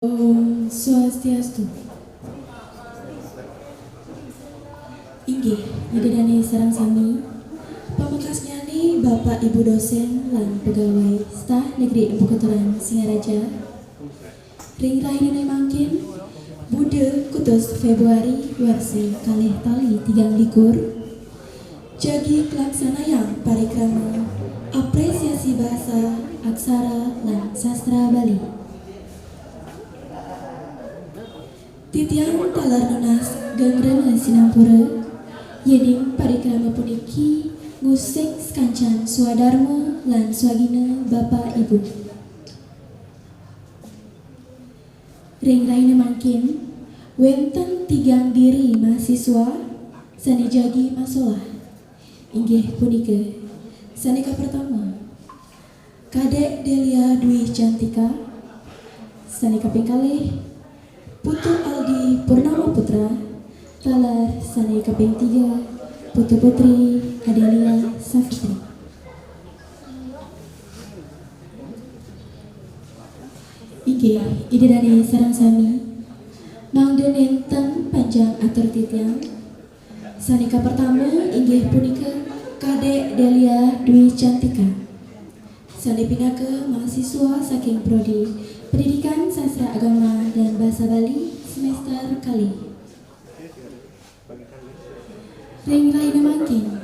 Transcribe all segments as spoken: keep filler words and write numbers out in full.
Om Swastiastu. Inggih, Ida dané sareng sami. Pamekasnyané Bapak Ibu dosen lan pegawai staf Negeri Empu Keturan Singaraja. Ring rahinané mangkin, Buda kutus Februari warsa kalih tali tigang likur, jagi kalaksanayang parikrama apresiasi basa, aksara, lan sastra Bali. Titiang taler nunas geng rena sinampura, yéning parikrama puniki ngusik sakancan swadarma lan swagina Bapak Ibu. Ring rahina mangkin, wénten tigang diri mahasiswa sané jagi masolah. Inggih punika, sané kapertama, Kadék Delia Dwi Cantika, sané kaping kalih, Putu Aldi Purnama Putra, taler sané kaping tiga, Putu Putri Adelia Safitri. Inggih, Ida dané sareng sami, mangda nénten panjang atur titiang. Sané kapertama inggih punika Kadék Delia Dwi Cantika, sané pinaka mahasiswa saking Prodi Pendidikan Sastra Agama dan Bahasa Bali semester kalih. Ring rahina mangkin,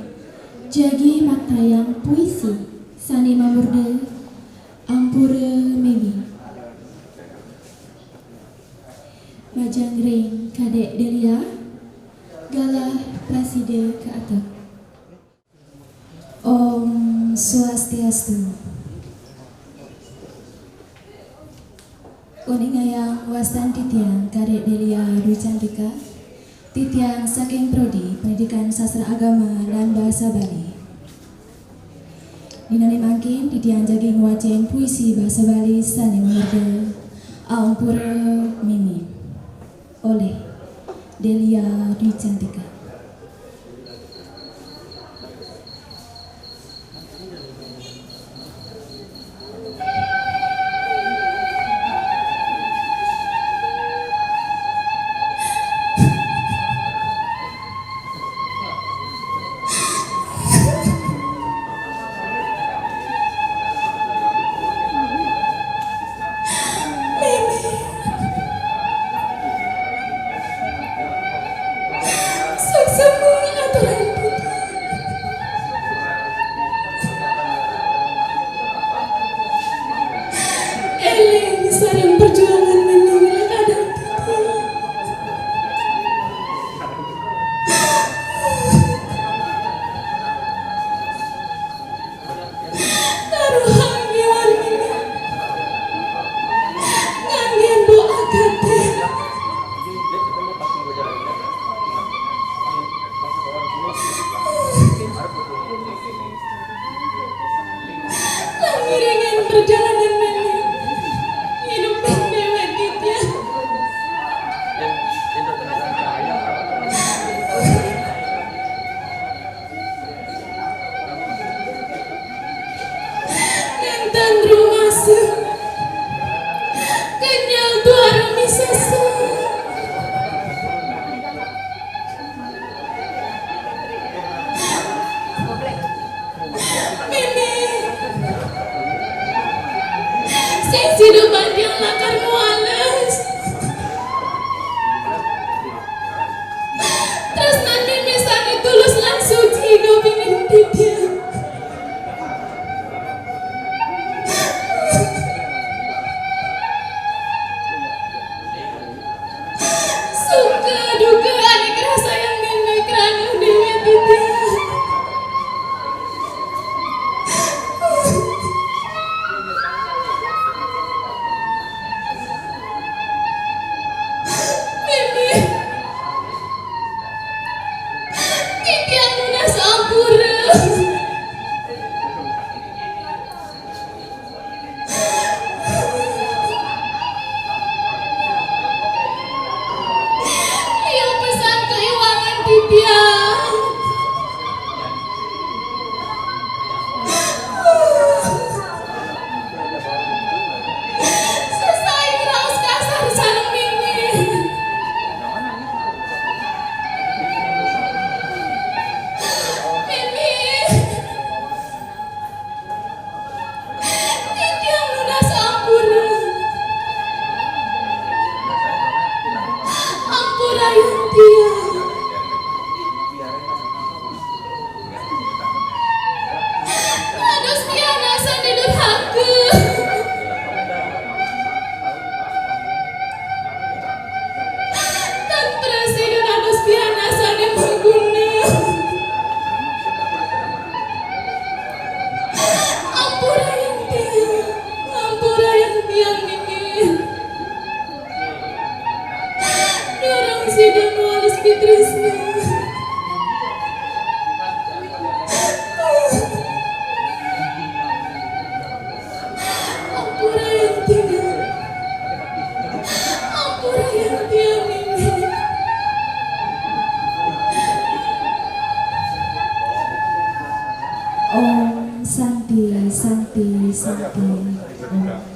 jagi maktayang puisi sané mamurda Ampura Mimi. Majeng ring Kadék Delia, galah prasida kaatep. Om Swastiastu. Uningayang wastan titiang Kadék Delia Dwi Cantika, titiang saking Prodi Pendidikan Sastra Agama lan Bahasa Bali. Dinané mangkin titiang jagi ngwacén puisi basa Bali sané mamurda Ampura Mimi. Olih Delia Dwi Cantika. Saksama aturang putra. Éling sareng perjuangan Mimi lan adang titiang. Taruhang ngiwar Mimi. Nganggén doa katé. Lan ngiringan perjalanan Mimi. Ngidupin déwék titiang. Nénten rumasa. Kenyel tuara misesa. Mimi. Sing sida badiang lakar muales. Tresnan Mimi sané tulus lan suci dumining titiang. Suka duka ané krasayang Mimi krana déwék titiang. Mimi. Titiang nunas ampura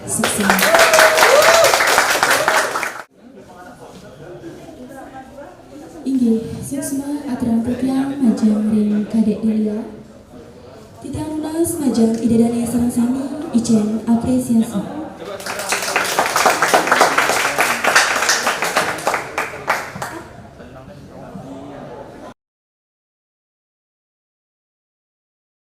Suksma. Inggih, suksma aturang titiang majeng ring Kadek Delia. Titiang nunas majeng Ida Dane sareng sami icen apresiasi.